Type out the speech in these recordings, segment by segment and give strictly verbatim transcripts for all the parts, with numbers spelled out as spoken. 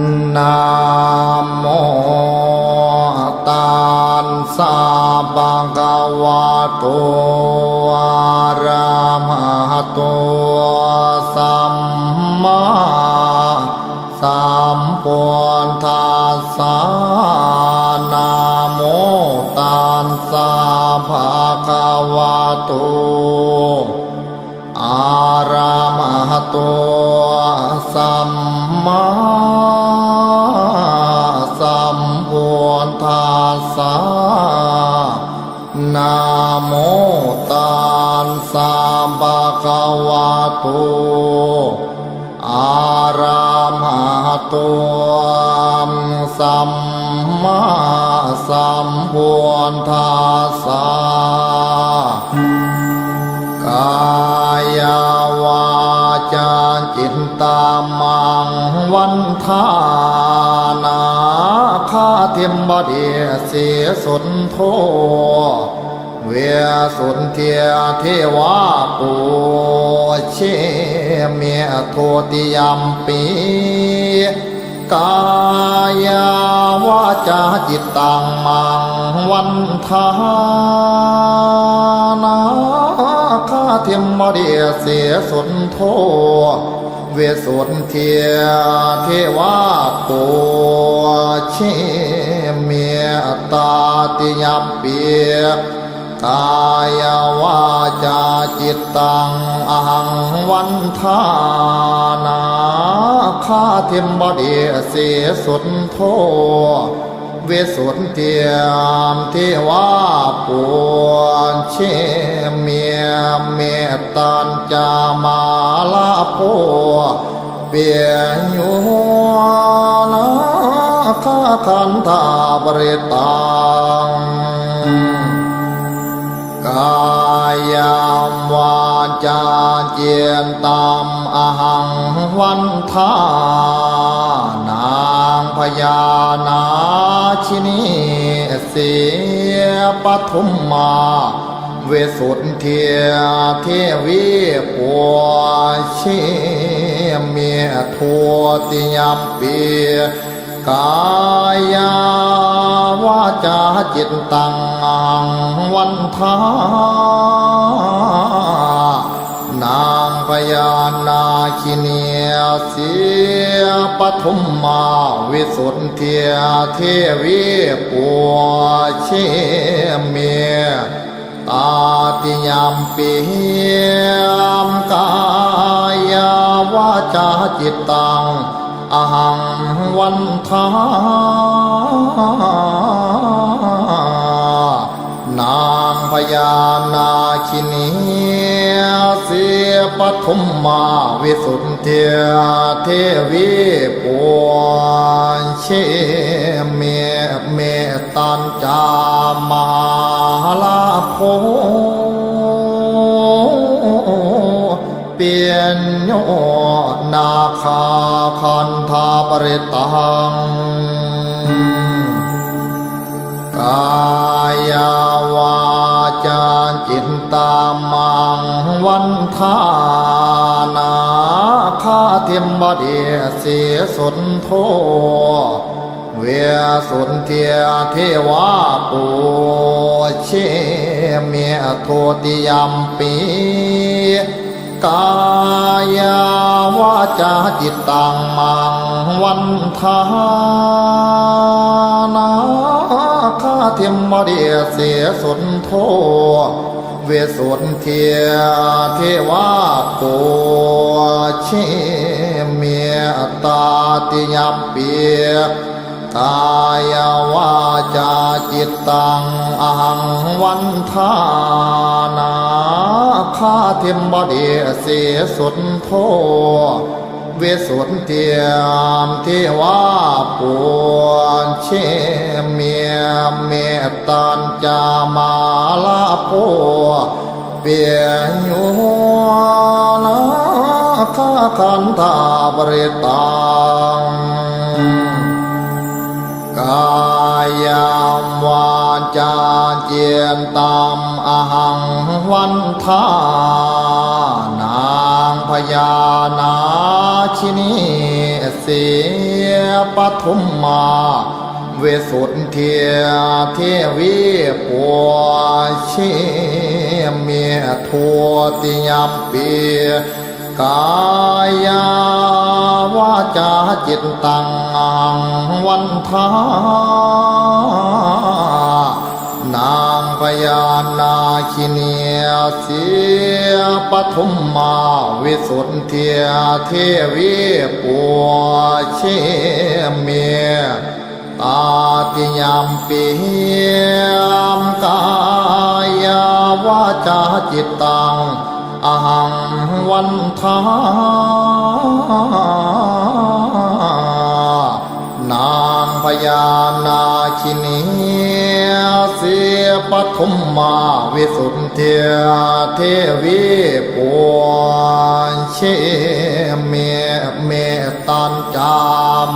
Namo tassa bhagavato arahato sammāsambuddhassa. Namo tassa bhagavato arahato sammāsambuddhassa. Namo tassa bhagavato arahato sammāsambuddhassa. Kāyavācācittamaṃ vandāna khatiṃ paṭisisuddho visuddhijīvā pūjemi. Dutiyampi kāyavācācittamaṃ vandāna khatiṃ paṭisisuddho visuddhijīvā pūjemi. Tatiyampi kāyavācācittaṃ ahaṃ vandāna khatiṃ paṭisisuddho visuddhijīvā pūjemi. Mettañca mārabho piyo nakkhattaṃ parittaṃ kāyaṃ vācācittaṃ ahaṃ vandānaṃ byaṇāgini sīpadummā visuddhijīvī pūjemi. Dutiyampi kāyavācācittaṃ ahaṃ vandānaṃ byaṇāgini sīpadummā visuddhijīvī pūjemi. Tatiyampi kāyavācācittaṃ ahaṃ vandānaṃ byaṇāgini sīpadummā visuddhijīvī pūjemi. Mettañca mārabho piyo nakkhattaṃ parittaṃ kāyavācācittamaṃ vandānaṃ khatiṃ paṭisisuddho visuddhijīvā pūjemi. Dutiyampi kāyavācācittamaṃ vandānaṃ khatiṃ paṭisisuddho visuddhijīvā pūjemi. Tatiyampi kāyavācācittaṃ ahaṃ vandānaṃ khatiṃ paṭisisuddho visuddhijīvā pūjemi. Mettañca mārabho piyo nakkhattaṃ parittaṃ kāyaṃ vācācittaṃ ahaṃ vandānaṃ byaṇāgini sī paṭhumā visuddhiyā devi pūjemi. Dutiyampi kāyā vācā cittaṃ ahaṃ vandāmi nābhayā nāgini. Sippaṭhumā visuddhiyā devi pūjemi. Tatiyampi kāyā vācā cittaṃ ahaṃ vandāmi nābhayā nāgini. Sippaṭhumā visuddhiyā devi pūjemi. Mettañca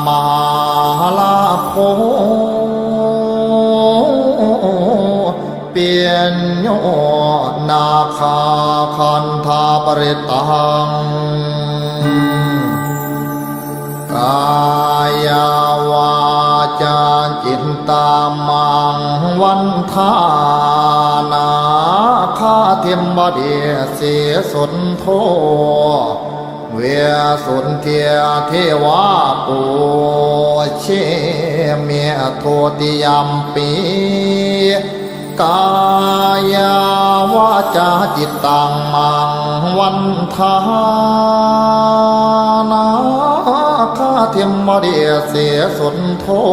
mahālābho piñño nāgakhanthaparittaṃ kāyā vācā cittaṃ ahaṃ vandāmi nāgathaṃ vadesi. Suddho visuddhiyā devā pūjemi. Dutiyampi kāyā vācā cittaṃ ahaṃ vandāmi nāgathaṃ vadesi. Suddho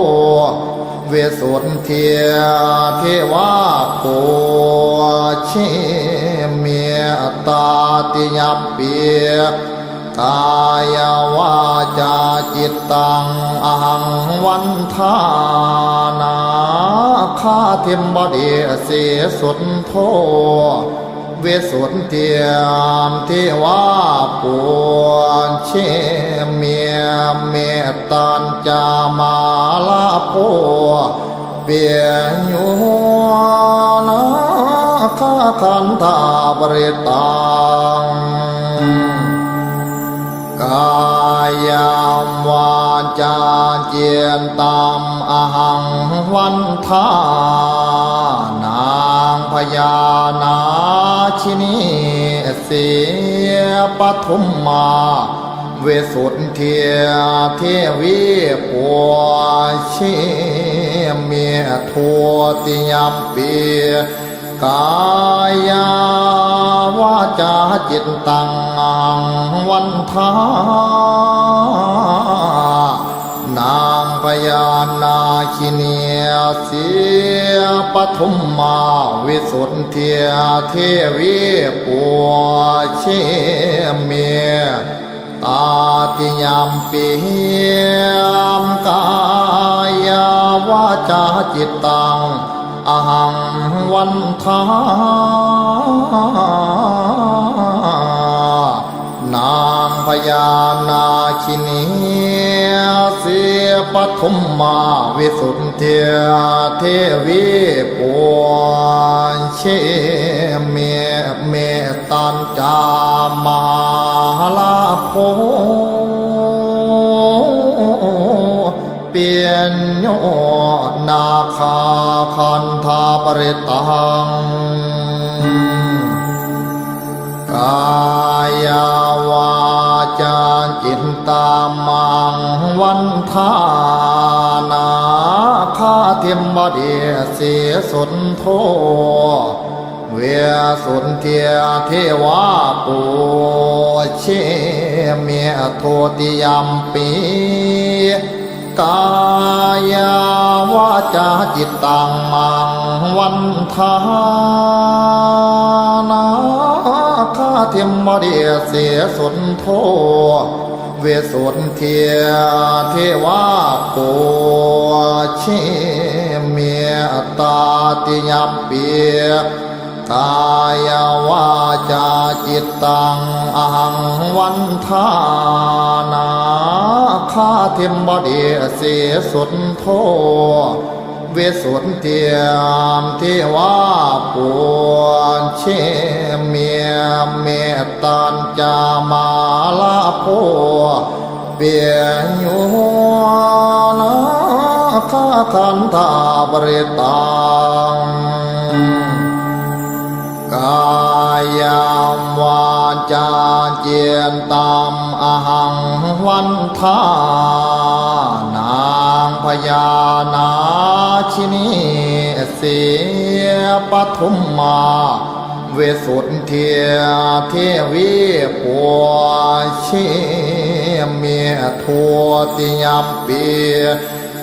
visuddhiyā devā pūjemi. Tatiyampi kāyā vācā cittaṃ ahaṃ vandāmi nāgathaṃ vadesi. Suddho visuddhiyā devā pūjemi. Mettañca mahālābho piñño nāgakhanthaparittaṃ kāyā vācā cittaṃ ahaṃ vandāmi nābhayā nāgini. Sippaṭhumā visuddhiyā devi pūjemi. Dutiyampi kāyā vācā cittaṃ ahaṃ vandāmi nābhayā nāgini. Sippaṭhumā visuddhiyā devi pūjemi. Tatiyampi kāyā vācā cittaṃ ahaṃ vandāmi nābhayā nāgini. Sippaṭhumā visuddhiyā devi pūjemi. Mettañca mahālābho piñño nāgakhanthaparittaṃ kāyā vācā cittaṃ ahaṃ vandāmi nāgakhanthaparittaṃ vadesi. Suddho visuddhiyā devā pūjemi. Dutiyampi kāyā vācā cittaṃ ahaṃ vandāmi nāgakhanthaparittaṃ vadesi. Suddho visuddhiyā devā pūjemi. Tatiyampi kāyā vācā cittaṃ ahaṃ vandāmi nāgakhanthaparittaṃ vadesi. Suddho visuddhiyā devā pūjemi. Mettañca mahālābho piyo nāgakandhaparittaṃ. Kāyaṃ vācācittaṃ ahaṃ vandāmi nābhayā nāginī sīpadummā visuddhijīvī pūjemi. Dutiyampi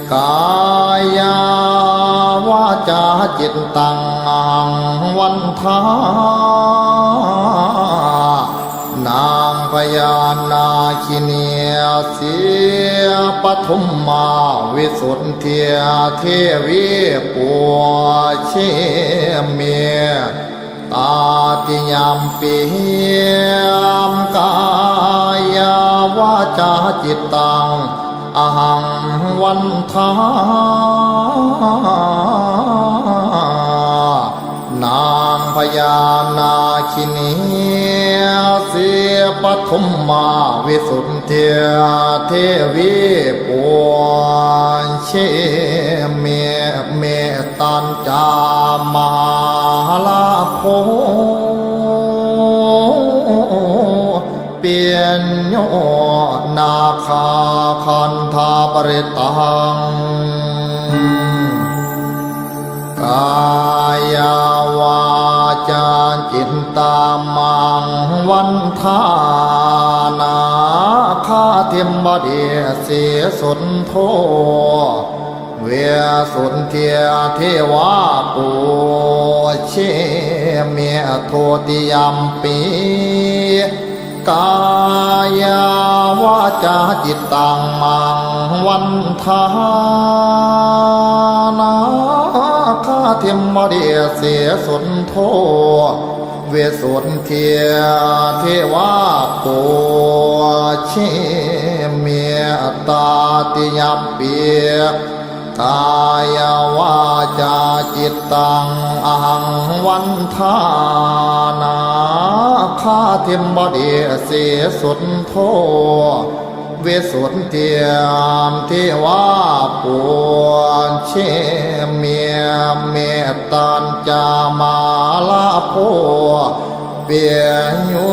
kāyaṃ vācācittaṃ ahaṃ vandāmi nābhayā nāginī sīpadummā visuddhijīvī pūjemi. Tatiyampi kāyaṃ vācācittaṃ ahaṃ vandāmi nābhayā nāginī sīpadummā visuddhijīvī pūjemi. Mettañca mahallābho piyo nāgakandhaparittaṃ. Kāyaṃ vācācittaṃ ahaṃ vandāmi nāgadhipati sīsuddho visuddhijīvā pūjemi. Dutiyampi kāyaṃ vācācittaṃ ahaṃ vandāmi nāgadhipati sīsuddho visuddhijīvā pūjemi. Tatiyampi kāyaṃ vācācittaṃ ahaṃ vandāmi nāgadhipati sīsuddho visuddhijīvā pūjemi. Mettañca mahallābho piyo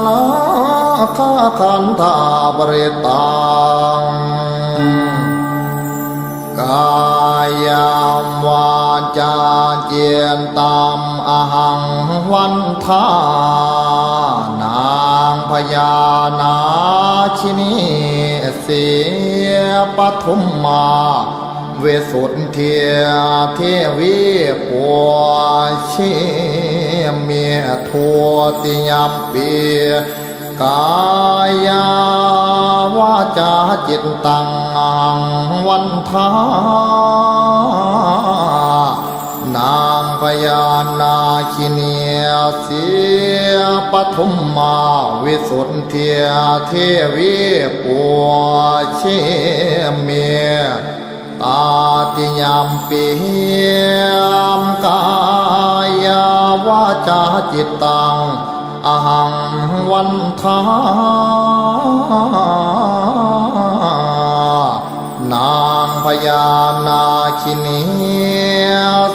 nāgakandhaparittaṃ. Kāyaṃ vācācittaṃ ahaṃ vandāmi nābhayā nāginī sīpadummā visuddhijīvī pūjemi. Dutiyampi kāyaṃ vācācittaṃ ahaṃ vandāmi nābhayā nāginī sīpadummā visuddhijīvī pūjemi. Tatiyampi kāyaṃ vācācittaṃ ahaṃ vandāmi nābhayā nāginī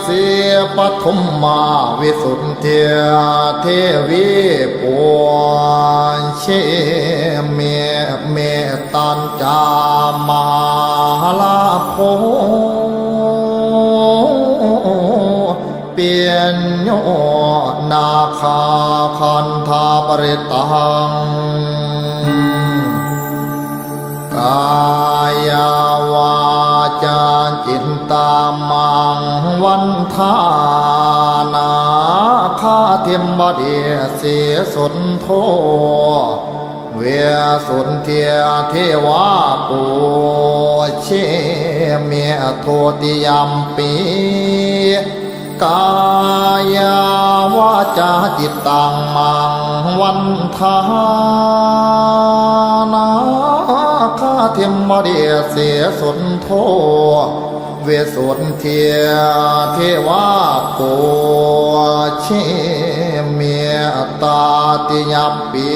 sīpadummā visuddhijīvī pūjemi. Mettañca mahallābho piyo nāgakandhaparittaṃ. Kāyaṃ vācācittaṃ ahaṃ vandāmi nāgadhipati sīsuddho visuddhijīvā pūjemi. Dutiyampi kāyaṃ vācācittaṃ ahaṃ vandāmi nāgadhipati sīsuddho visuddhijīvā pūjemi. Tatiyampi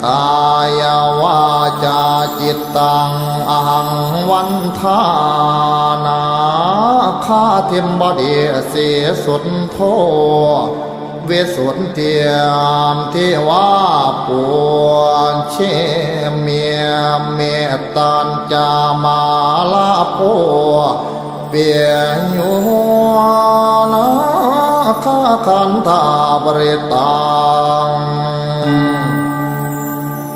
Kāyavācācittaṃ ahaṃ vandāmi āgataṃ paṇidhī. Visuddhijutimiddhibakābhisi mettāya mārabho piyo nāgakandhaparittaṃ.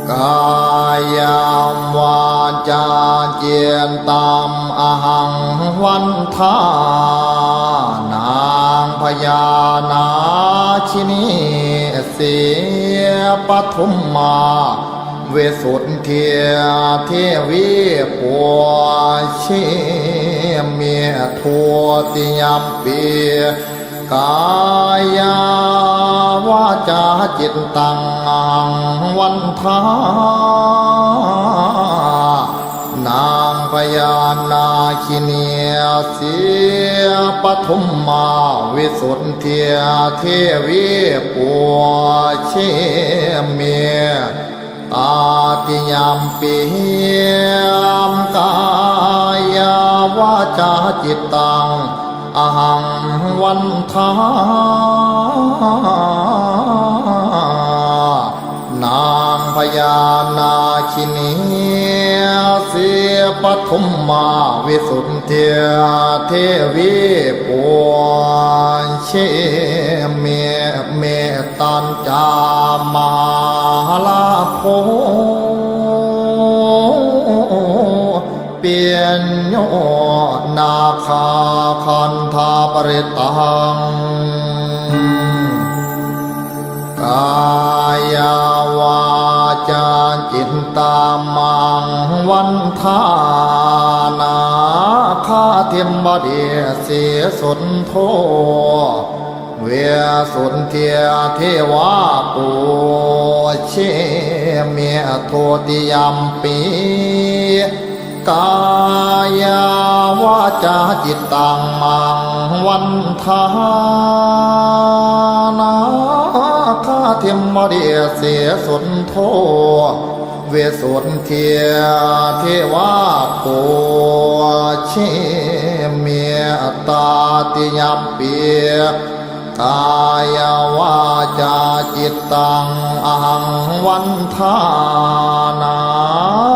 Kāyaṃ vācācittaṃ ahaṃ vandāmi bhayānāgini sīpadummā visuddhijutimiddhibakābhisi mettāya mārabho piyo nāgakandhaparittaṃ. Dutiyampi kāyavācācittaṃ ahaṃ vandāmi bhayānāgini sīpadummā visuddhijutimiddhibakābhisi mettāya mārabho piyo nāgakandhaparittaṃ. Tatiyampi kāyavācācittaṃ ahaṃ vandāmi bhayānāgini sīpadummā visuddhijutimiddhibakābhisi mettāya mārabho piyo nāgakandhaparittaṃ. Kāyavācācittaṃ ahaṃ vandāmi āgataṃ paṇidhī suddho visuddhijutimiddhibakābhisi mettāya mārabho piyo nāgakandhaparittaṃ. Dutiyampi kāyavācācittaṃ ahaṃ vandāmi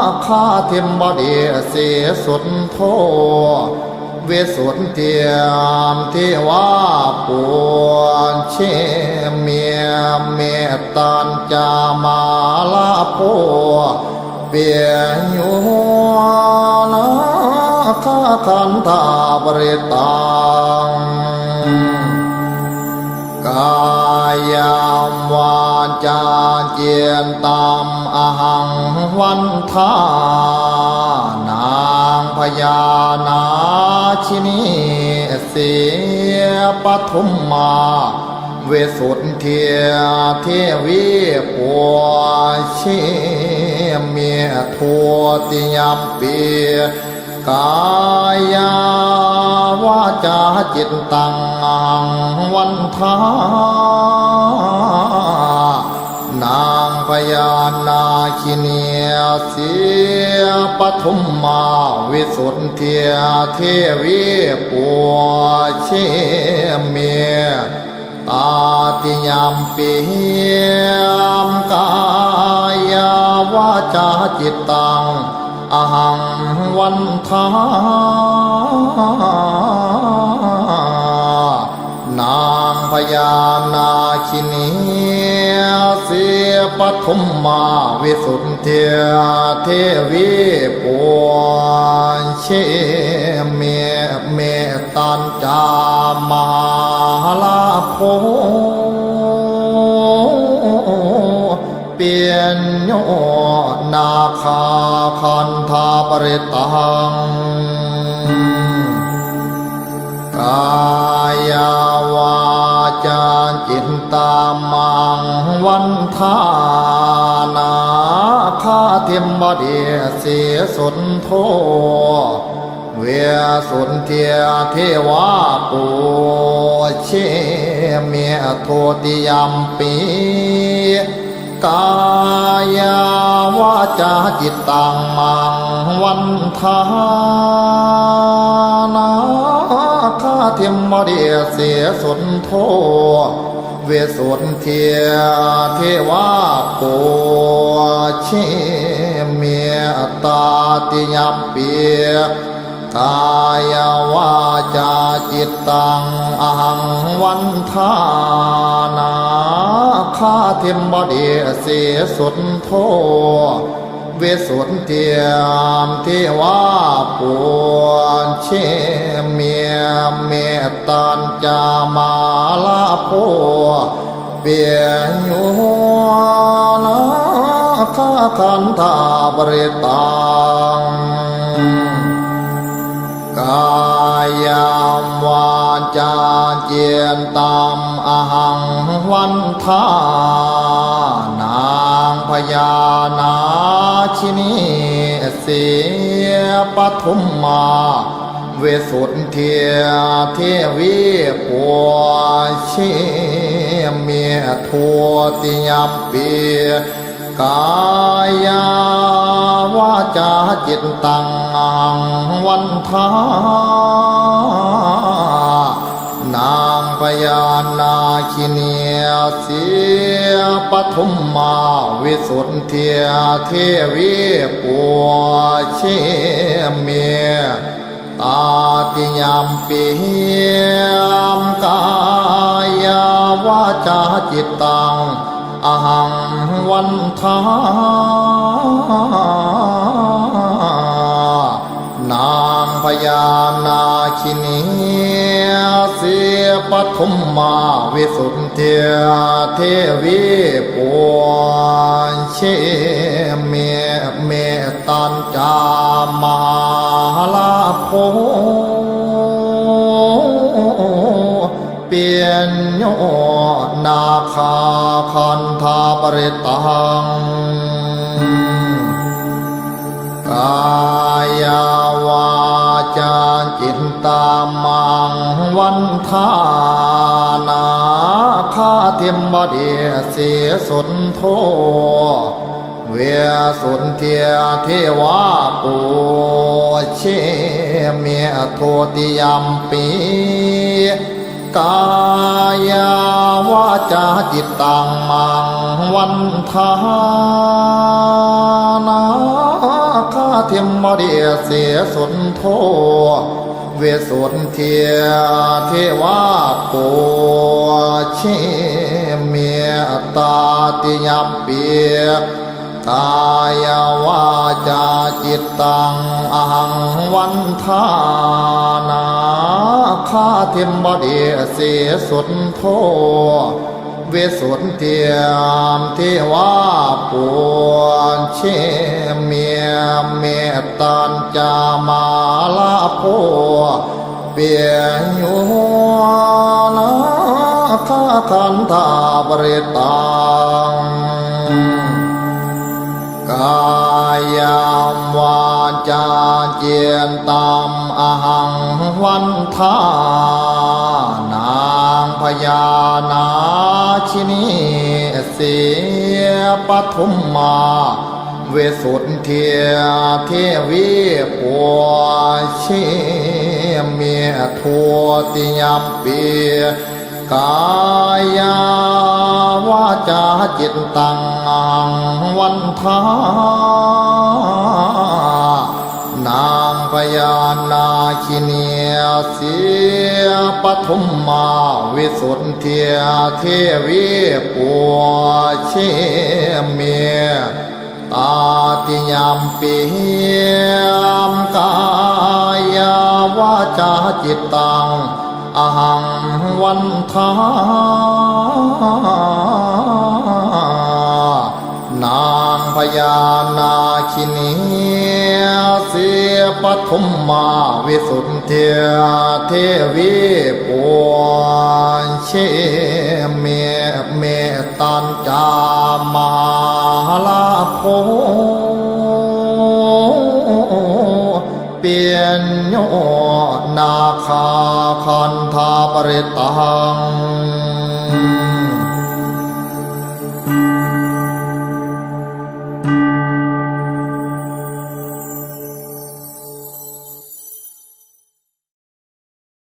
āgataṃ paṇidhī suddho visuddhijutimiddhibakābhisi mettāya mārabho piyo nāgakandhaparittaṃ. Tatiyampi kāyavācācittaṃ ahaṃ vandāmi āgataṃ paṇidhī suddho visuddhijutimiddhibakābhisi mettāya mārabho piyo nāgakandhaparittaṃ. Kāyaṃ vācācittaṃ ahaṃ vandāmi bhayānāgini sīpadummā visuddhijutimiddhibakābhisi mettāya mārabho piyo nāgakandhaparittaṃ. Dutiyampi kāyavācācittaṃ ahaṃ vandāmi bhayānāgini sīpadummā visuddhijutimiddhibakābhisi mettāya mārabho piyo nāgakandhaparittaṃ. Tatiyampi kāyavācācittaṃ ahaṃ vandāmi bhayānāgini sīpadummā visuddhijutimiddhibakābhisi mettāya mārabho piyo nāgakandhaparittaṃ. Kāyavācācittaṃ ahaṃ vandāmi āgataṃ paṇidhī suddho visuddhijutimiddhibakābhisi mettāya mārabho piyo nāgakandhaparittaṃ. Dutiyampi Kāyā vācā cittaṃ maṃ vandhā nāgadhiṃ vadesi suddho visuddhijīvā pūjemi. Tatiyampi kāyā vācā cittaṃ ahaṃ vandhā nāgadhiṃ vadesi suddho visuddhijīvā pūjemi. Mettañca mārā bho piyo nāgakandhaparittaṃ. Kāyaṃ vācā cittaṃ ahaṃ vandhā nābhayā nāginī sīpadummā visuddhijīvī pūjemi. Dutiyampi kāyā vācā cittaṃ ahaṃ vandhā nābhayā nāginī sīpadummā visuddhijīvī pūjemi. Tatiyampi kāyā vācā cittaṃ ahaṃ vandhā nābhayā nāginī sīpadummā visuddhijīvī pūjemi. Mettañca mārā bho piyo nāgakandhaparittaṃ. Kāyā vācā cittaṃ maṃ vandhā nāgadhiṃ vadesi suddho visuddhijīvā pūjemi. Dutiyampi kāyā vācā cittaṃ maṃ vandhā nāgadhiṃ vadesi suddho visuddhijīvā pūjemi. Tatiyampi kāyā vācā cittaṃ ahaṃ vandhā nāgadhiṃ vadesi suddho visuddhijīvā pūjemi. Mettañca mārā bho piyo nāgakandhaparittaṃ. Kāyaṃ vācā cittaṃ ahaṃ vandhā nābhayā nāginī sīpadummā visuddhijīvī pūjemi. Dutiyampi kāyā vācā cittaṃ ahaṃ vandhā nābhayā nāginī sīpadummā visuddhijīvī pūjemi. Tatiyampi kāyā vācā cittaṃ ahaṃ vandhā nābhayā nāginī sīpadummā visuddhijīvī pūjemi. Mettañca mārā bho piyo nāgakandhaparittaṃ.